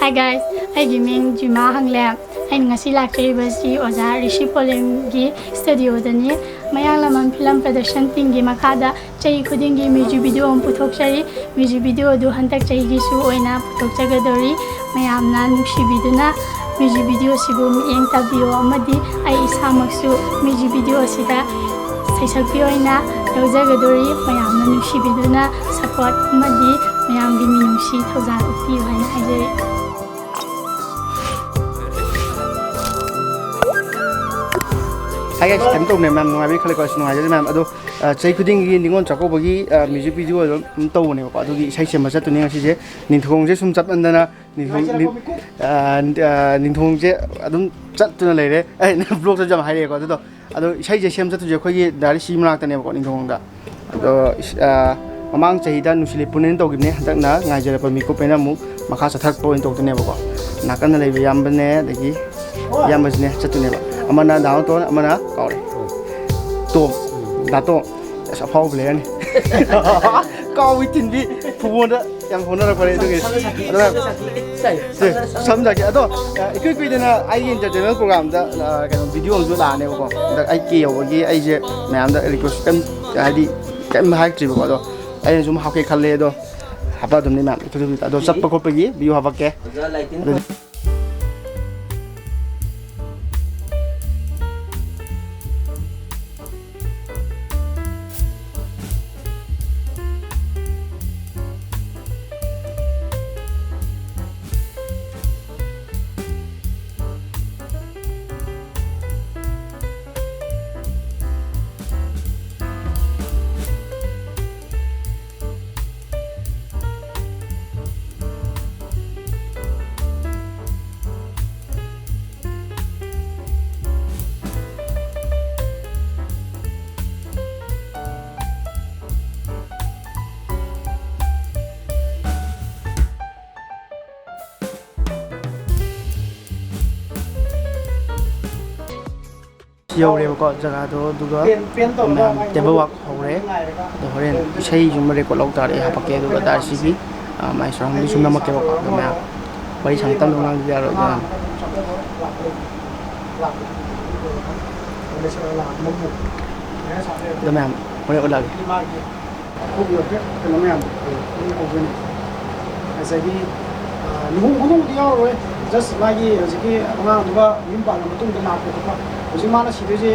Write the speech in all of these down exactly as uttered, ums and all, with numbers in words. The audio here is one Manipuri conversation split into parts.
Hi guys, ꯑꯩꯒꯤ ꯃꯤꯡ ꯖꯤꯃꯥ ꯍꯪꯂꯦ꯫ ꯑꯩꯅ ꯉꯁꯤ ꯂꯥꯛꯆꯔꯤꯕꯁꯤ ꯑꯣꯖꯥ ꯔꯤꯁꯤ ꯄꯣꯂꯦꯝꯒꯤ ꯁ꯭ꯇꯨꯗꯤꯑꯣꯗꯅꯤ꯫ ꯃꯌꯥꯡ ꯂꯝꯃꯟ ꯐꯤꯂꯝ ꯄ꯭ꯔꯗꯛꯁꯟ ꯇꯤꯝꯒꯤ ꯃꯈꯥꯗ ꯆꯍꯤ ꯈꯨꯗꯤꯡꯒꯤ ꯃ꯭ꯌꯨꯖꯤꯛ ꯚꯤꯗꯤꯑꯣ ꯑꯃ ꯄꯨꯊꯣꯛꯆꯔꯤ꯫ ꯃ꯭ꯌꯨꯖꯤꯛ ꯚꯤꯗꯤꯑꯣ ꯑꯗꯨ ꯍꯟꯗꯛ ꯆꯍꯤꯒꯤꯁꯨ ꯑꯣꯏꯅ ꯄꯨꯊꯣꯛꯆꯒꯗꯧꯔꯤ꯫ ꯃꯌꯥꯝꯅ ꯅꯨꯡꯁꯤꯕꯤꯗꯨꯅ ꯃ꯭ꯌꯨꯖꯤꯛ ꯚꯤꯗꯤꯑꯣꯁꯤꯕꯨ ꯃꯤꯠꯌꯦꯡ ꯇꯥꯕꯤꯌꯣ, ꯑꯃꯗꯤ ꯑꯩ ꯏꯁꯥꯃꯛꯁꯨ ꯃ꯭ꯌꯨꯖꯤꯛ ꯚꯤꯗꯤꯑꯣ ꯑꯁꯤꯗ ꯁꯩꯁꯛꯄꯤ ꯑꯣꯏꯅ ꯌꯥꯎꯖꯒꯗꯧꯔꯤ꯫ ꯃꯌꯥꯝꯅ ꯅꯨꯡꯁꯤꯕꯤꯗꯨꯅ ꯁꯄꯣꯔꯠ ꯑꯃꯗꯤ ꯃꯌꯥꯝꯒꯤ ꯃꯤꯅꯨꯡꯁꯤ ꯊꯧꯖꯥꯜ ꯎꯠꯄꯤꯌꯨ ꯍꯥꯏꯅ ꯍꯥꯏꯖꯔꯤ꯫ ꯍꯥꯏ ꯒꯥꯏꯁ, ꯀꯩꯅꯣ ꯇꯧꯕꯅꯦ ꯃꯌꯥꯝ, ꯅꯨꯡꯉꯥꯏꯕꯩ ꯈꯜꯂꯦꯀꯣ, ꯑꯁ ꯅꯨꯡꯉꯥꯏꯖꯔꯦ ꯃꯌꯥꯝ꯫ ꯑꯗꯣ ꯑ, ꯆꯍꯤ ꯈꯨꯗꯤꯡꯒꯤ ꯅꯤꯉꯣꯜ ꯆꯥꯛꯀꯧꯕꯒꯤ, ꯑ, ꯃ꯭ꯌꯨꯖꯤꯛ ꯚꯤꯗꯤꯑꯣ ꯑꯗꯨꯝ ꯇꯧꯕꯅꯦꯕꯀꯣ꯫ ꯑꯗꯨꯒꯤ ꯏꯁꯩ ꯁꯦꯝꯕ ꯆꯠꯇꯣꯏꯅꯦ ꯉꯁꯤꯁꯦ꯫ ꯅꯤꯡꯊꯧꯁꯦ ꯁꯨꯝ ꯆꯠꯃꯟꯗꯅ ꯅꯤꯡꯊꯧ-, ꯅꯤꯡ-, ꯑ, ꯑ, ꯅꯤꯡꯊꯧꯁꯦ ꯑꯗꯨꯝ ꯆꯠꯇꯨꯅ ꯂꯩꯔꯦ꯫ ꯑꯩꯅ ꯕ꯭ꯂꯣꯛꯇꯁꯨ ꯌꯥꯝ ꯍꯥꯏꯔꯛꯑꯦꯀꯣ꯫ ꯑꯗꯨꯗꯣ, ꯑꯗꯣ ꯏꯁꯩꯁꯦ ꯁꯦꯝ ꯆꯠꯇꯣꯏꯁꯦ ꯑꯩꯈꯣꯏꯒꯤ ꯗꯥꯏꯔꯦꯛ ꯁꯤ ꯃꯅꯥꯛꯇꯅꯦꯕꯀꯣ, ꯅꯤꯡꯊꯧꯈꯣꯡꯗ꯫ ꯑꯗꯣ ꯏꯁ-, ꯑ, ꯃꯃꯥꯡ ꯆꯍꯤꯗ ꯅꯨꯡꯁꯤ ꯂꯩꯄꯨꯅꯦꯅ ꯇꯧꯈꯤꯕꯅꯦ, ꯍꯟꯗꯛꯅ ꯉꯥꯏꯖꯔꯛꯄ ꯃꯤꯀꯨꯞ ꯍꯥꯏꯅ ꯑꯃꯨꯛ ꯃꯈꯥ ꯆꯠꯊꯔꯛꯄ ꯑꯣꯏꯅ ꯇꯧꯗꯣꯏꯅꯦꯕꯀꯣ꯫ ꯅꯥꯀꯟꯗ ꯂꯩꯕ ꯏꯌꯥꯝꯕꯅꯦ, ꯑꯗꯒꯤ ꯏꯌꯥꯝꯕꯁꯤꯅꯦ ꯆꯠꯇꯣꯏꯅꯦꯕ꯫ ꯑꯃꯅ ꯗꯥ ꯇꯣꯟ, ꯑꯃꯅ ꯀꯥꯎꯔꯦ꯫ ꯇꯣꯝ꯫ ꯗꯥ ꯇꯣꯝ꯫ ꯑꯁ, ꯑꯐꯥꯎꯕ ꯄ꯭ꯂꯦꯌꯔꯅꯤ꯫ ꯀꯥꯎꯏ ꯇꯤꯟꯕꯤ, ꯐꯨꯠꯕꯣꯜꯗ ꯌꯥꯝ ꯍꯣꯠꯅꯔꯛꯄꯅꯦ ꯑꯗꯨꯒꯤ꯫ ꯑꯗꯨꯅ ꯁꯦ, ꯁꯝꯖꯔꯒꯦ꯫ ꯑꯗꯣ, ꯑ, ꯏꯀꯨꯏ ꯀꯨꯏꯗꯅ ꯑꯩꯒꯤ ꯏꯟꯇꯔꯇꯦꯟꯃꯦꯟ ꯄ꯭ꯔꯣꯒ꯭ꯔꯥꯝꯗ, ꯑ, ꯀꯩꯅꯣ, ꯚꯤꯗꯤꯑꯣ ꯑꯃꯁꯨ ꯂꯥꯛꯑꯅꯦꯕꯀꯣ꯫ ꯍꯟꯗꯛ ꯑꯩ ꯀꯦ ꯌꯧꯕꯒꯤ ꯑꯩꯁꯦ ꯃꯌꯥꯝꯗ ꯔꯤꯀ꯭ꯋꯦꯁ ꯀꯩꯝ, ꯍꯥꯏꯗꯤ, ꯀꯩꯝ ꯍꯥꯏꯔꯛꯇ꯭ꯔꯤꯕꯀꯣ꯫ ꯑꯗꯣ ꯑꯩꯅ ꯁꯨꯝ ꯍꯥꯞꯀꯦ ꯈꯜꯂꯦ꯫ ꯑꯗꯣ ꯍꯥꯞꯄꯛꯑꯗꯕꯅꯤ ꯃꯌꯥꯝ꯫ ꯑꯗꯣ ꯆꯠꯄ ꯈꯣꯠꯄꯒꯤ ꯚꯤꯗꯤꯑꯣ ꯍꯥꯞꯄꯛꯀꯦ꯫ ꯑꯣꯖꯥ ꯂꯥꯏꯇꯤꯟ ꯑꯗꯨꯗꯤ ꯌꯧꯔꯦꯕꯀꯣ ꯖꯒꯥꯗꯣ, ꯑꯗꯨꯒ ꯃꯌꯥꯝ ꯇꯦꯕꯜ ꯋꯥꯛ ꯍꯧꯔꯦ꯫ ꯑꯗꯣ ꯍꯣꯔꯦꯟ ꯏꯁꯩꯁꯨ ꯑꯃ ꯔꯦꯀꯣꯔꯠ ꯂꯧ ꯇꯥꯔꯦ, ꯑꯩ ꯍꯥꯄꯛꯀꯦ꯫ ꯑꯗꯨꯒ ꯗꯥꯏꯔꯦꯛ ꯁꯤꯒꯤ, ꯑ, ꯃꯥꯏ ꯁꯔꯥꯎꯟꯗꯤꯡꯁꯨ ꯅꯝꯃꯛꯀꯦꯕꯀꯣ꯫ ꯑꯗꯣ ꯃꯌꯥꯝ ꯋꯥꯔꯤ ꯁꯥꯟꯅ ꯇꯝꯗꯧ ꯉꯥꯡꯗꯤ ꯌꯥꯔꯣꯏ ꯑꯗꯨꯅ꯫ ꯑꯗꯣ ꯃꯌꯥꯝ ꯍꯣꯔꯦꯟ ꯎꯠꯂꯛꯑꯒꯦ꯫ ꯀꯩꯅꯣ ꯃꯌꯥꯝꯗꯣ ꯑꯗꯨꯝ ꯍꯧꯗꯣꯏꯅꯦ꯫ ꯉꯁꯥꯏꯒꯤ, ꯑ, ꯂꯨꯍꯣꯡ ꯈꯣꯡꯗꯣꯡꯕꯗꯤ ꯌꯥꯎꯔꯔꯣꯏ꯫ Just ꯃꯥꯒꯤ ꯍꯧꯖꯤꯛꯀꯤ ꯑꯉꯥꯡꯗꯨꯒ ꯌꯨꯝ ꯄꯥꯜꯂ ꯃꯇꯨꯡꯗ ꯂꯥꯛꯄ ꯈꯣꯠꯄ꯫ ꯍꯧꯖꯤꯛ ꯃꯥꯅ ꯁꯤꯗꯣꯏꯁꯦ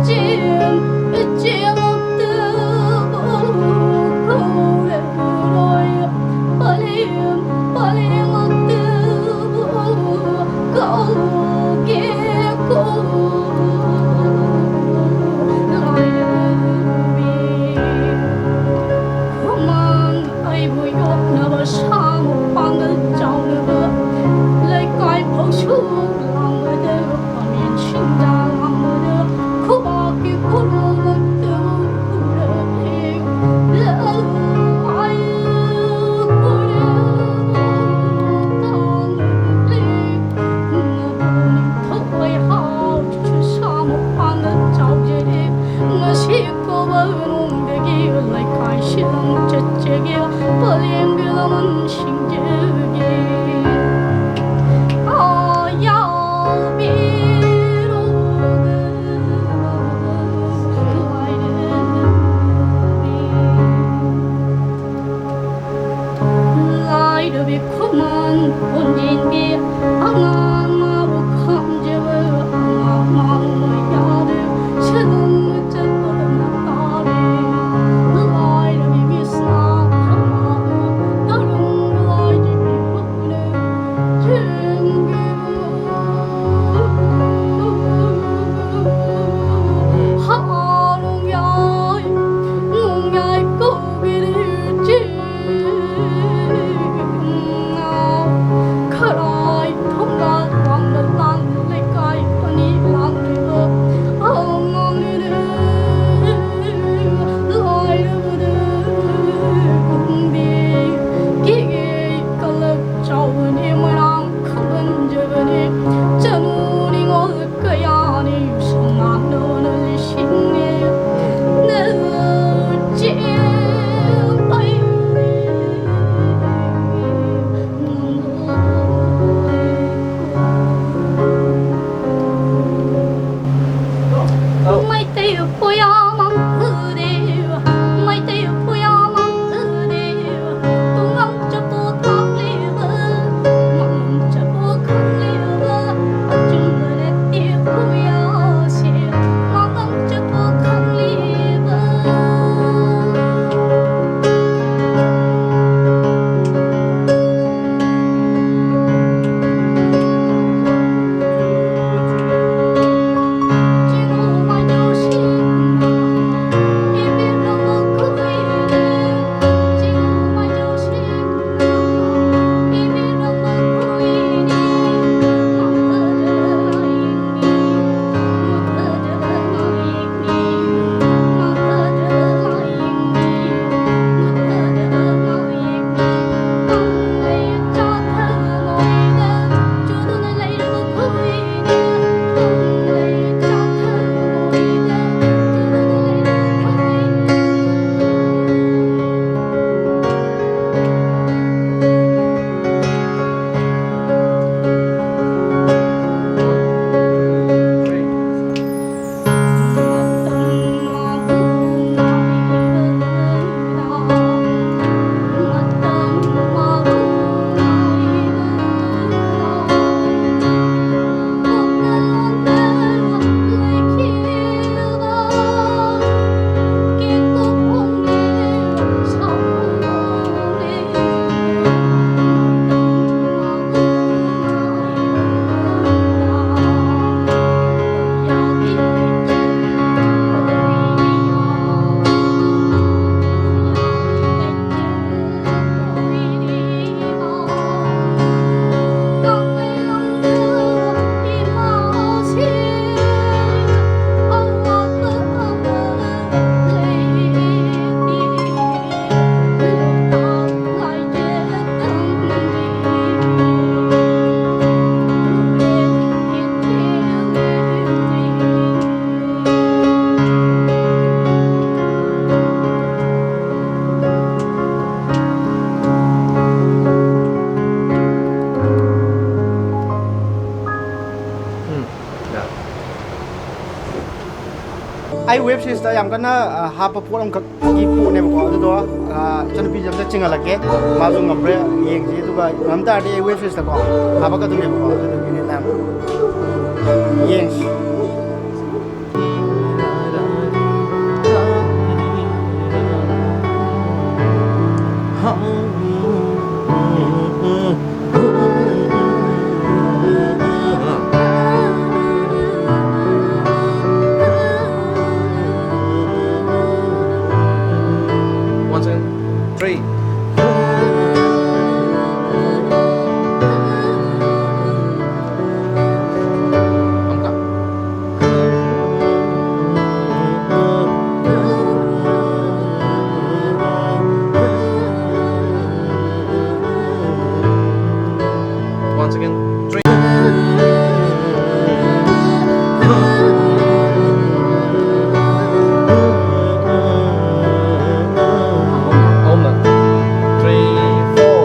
ꯆꯦꯟ ꯆꯦꯜꯂꯛꯇꯕ ꯀꯧꯔꯔꯣꯏ꯫ ꯄꯂꯦꯝ ꯄꯂꯦꯝꯂꯛꯇꯕ ꯀꯧꯒꯦꯀꯣ꯫ ꯂꯥꯏꯔꯕꯤ ꯈꯨꯃꯥꯡ ꯑꯩꯕꯨ ꯌꯣꯛꯅꯕ ꯁꯥ ꯃꯄꯥꯡꯒꯜ ꯆꯥꯎꯅꯕ ꯂꯩꯀꯥꯏ ꯐꯥꯎꯁꯨ ꯂꯥꯡꯕꯗ ꯄꯥꯃꯦꯟ ꯁꯤꯡꯖꯥ ꯂꯥꯡꯕꯗ ꯈꯨꯕꯥꯛꯀꯤ ꯈꯨꯅꯣꯛꯇ ꯎꯔꯛꯂꯦ꯫ ꯂꯥꯏ ꯈꯨꯔꯦꯝꯕ ꯇꯥꯡꯂꯕꯤ ꯅꯕꯨꯡ ꯊꯋꯥꯏ ꯍꯥꯎ ꯁꯥ ꯃꯄꯥꯡꯒꯜ ꯆꯥꯎꯖꯔꯦ꯫ ꯉꯁꯤ ꯀꯣꯕꯜ ꯅꯨꯡꯗꯒꯤ ꯂꯩꯀꯥꯏ ꯁꯤꯂꯝ ꯆꯠꯆꯒꯦ꯫ ꯄꯂꯦꯝꯒꯤ ꯂꯃꯟ ꯁꯤꯡꯖꯒꯦ꯫ ꯑꯥ, ꯌꯥꯎꯕꯤꯔꯣ꯫ ꯂꯥꯏꯔꯕꯤ ꯈꯨꯃꯟ ꯀꯣꯟꯖꯦꯟꯕꯤ ꯑꯉꯥꯡ ꯃꯥꯕꯨ ꯈꯪꯖꯕ ꯑꯉꯥꯡ ꯃꯥꯕꯨ ꯌꯥꯕ ꯁꯦꯜꯗꯣꯡ ꯆꯠꯄꯗ ꯃꯇꯥꯔꯦ꯫ ꯂꯥꯏꯔꯕꯤ ꯃꯤꯁꯅꯥ ꯈꯪꯅꯕ ꯇꯔꯨꯡ ꯂꯥꯏꯖꯕꯤ ꯍꯨꯅ ꯆꯦꯟꯕꯤꯕ ꯍꯥ ꯅꯣꯡꯌꯥꯏ ꯅꯣꯡꯌꯥꯏ ꯀꯧꯒꯦꯔꯦ ꯆꯦ ꯈꯔꯥꯏ ꯊꯣꯡꯒꯥꯜ ꯋꯥꯡꯃ ꯂꯥꯡ ꯂꯩꯀꯥꯏ ꯄꯅꯤ ꯂꯥꯡꯂꯤꯕ ꯑꯉꯥꯡꯅꯤꯅꯦ꯫ ꯂꯥꯏꯔꯕꯗ ꯈꯪꯗꯦ ꯀꯤꯒꯦ ꯀꯂꯛ ꯆꯥꯎꯕꯅꯤ ꯃꯔꯥꯡ ꯈꯪꯍꯟꯖꯕꯅꯤ ꯆꯅꯨ ꯅꯤꯉꯣꯜ ꯀꯌꯥꯅꯤ ꯁꯉꯥꯡꯅ ꯂꯤꯁꯤꯡꯅꯤ ꯅꯆꯦ ꯑꯩ ꯃꯩꯇꯩ ꯄꯣꯌꯥꯃꯪ ꯎꯗꯦ ꯃꯩꯇꯩ ꯄꯣꯌꯥꯃꯪ ꯎꯗꯦ ꯇꯨꯡꯉꯝ ꯆꯄꯣ ꯊꯥꯛꯂꯤꯕ ꯃꯉꯝ ꯆꯄꯣ ꯈꯪꯂꯤꯕ ꯑꯆꯨꯝꯕ ꯅꯠꯇꯦ ꯄꯣꯌꯥꯁꯦ ꯃꯉꯝ ꯑꯩ ꯋꯦꯕ ꯁꯤꯔꯤꯁꯇ ꯌꯥꯝ ꯀꯟꯅ, ꯑ, ꯍꯥꯞꯄ ꯄꯣꯠ ꯑꯃꯈꯛꯀꯤ ꯄꯣꯠꯅꯦꯕꯀꯣ꯫ ꯑꯗꯨꯗꯣ, ꯑ, ꯏꯆꯟꯅꯨꯄꯤꯁꯦ ꯑꯝꯇ ꯆꯤꯡꯍꯜꯂꯛꯀꯦ, ꯃꯥꯁꯨ ꯉꯝꯕ꯭ꯔꯥ ꯌꯦꯡꯁꯤ꯫ ꯑꯗꯨꯒ ꯉꯝ ꯇꯥꯔꯗꯤ ꯑꯩ ꯋꯦꯕ ꯁꯤꯔꯤꯁꯇꯀꯣ ꯍꯥꯞꯄꯛꯀꯗꯣꯏꯅꯦꯕꯀꯣ꯫ ꯑꯗꯨꯗꯨꯒꯤꯅꯦ ꯃꯌꯥꯝ ꯌꯦꯡꯁꯤ꯫ One second. Three. Once again, three. ꯑꯍꯨꯝꯂꯛ. Three, four.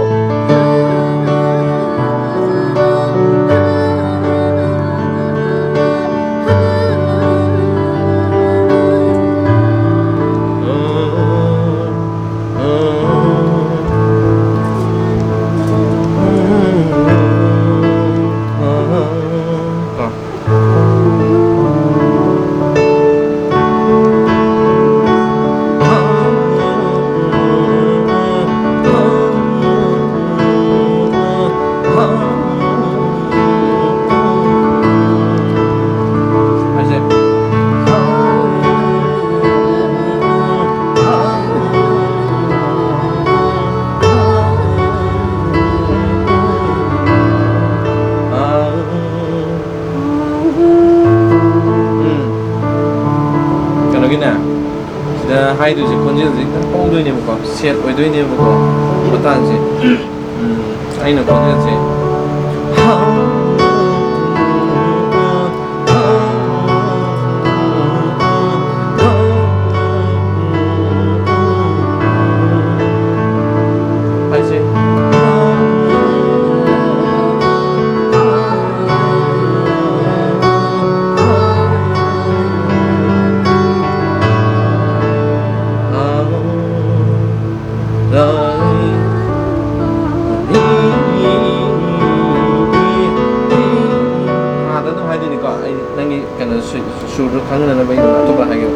ꯎꯝ꯫ ꯀꯩꯅꯣꯒꯤꯅꯦ, ꯁꯤꯗ ꯍꯥꯏꯗꯣꯏꯁꯦ ꯈꯣꯟꯖꯦꯜꯁꯦ ꯈꯤꯇꯪ ꯍꯧꯗꯣꯏꯅꯦꯕꯀꯣ, ꯁꯦꯠ ꯑꯣꯏꯗꯣꯏꯅꯦꯕꯀꯣ ꯃꯇꯥꯡꯁꯦ꯫ ꯎꯝ, ꯑꯩꯅ ꯈꯣꯟꯖꯦꯜꯁꯦ ꯍꯥꯏꯁꯦ꯫ ꯑꯇꯣꯞꯄ ꯍꯥꯏꯒꯦ꯫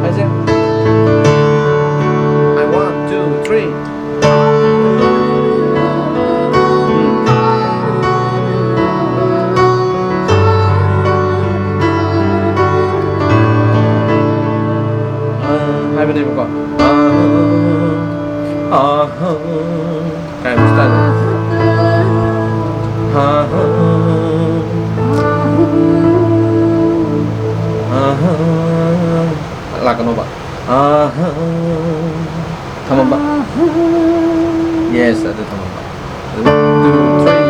ꯍꯥꯏꯁꯦ꯫ I, one, two, three. ꯍꯥꯏꯕꯅꯦꯕꯀꯣ꯫ ꯀꯥꯏ ꯃꯁꯇꯥꯏꯜ? ꯂꯥꯛꯀꯅꯣꯕ꯫ ꯊꯝꯃꯝꯕ꯫ Yes, ꯑꯗꯨ ꯊꯝꯃꯝꯕ꯫ Two, three.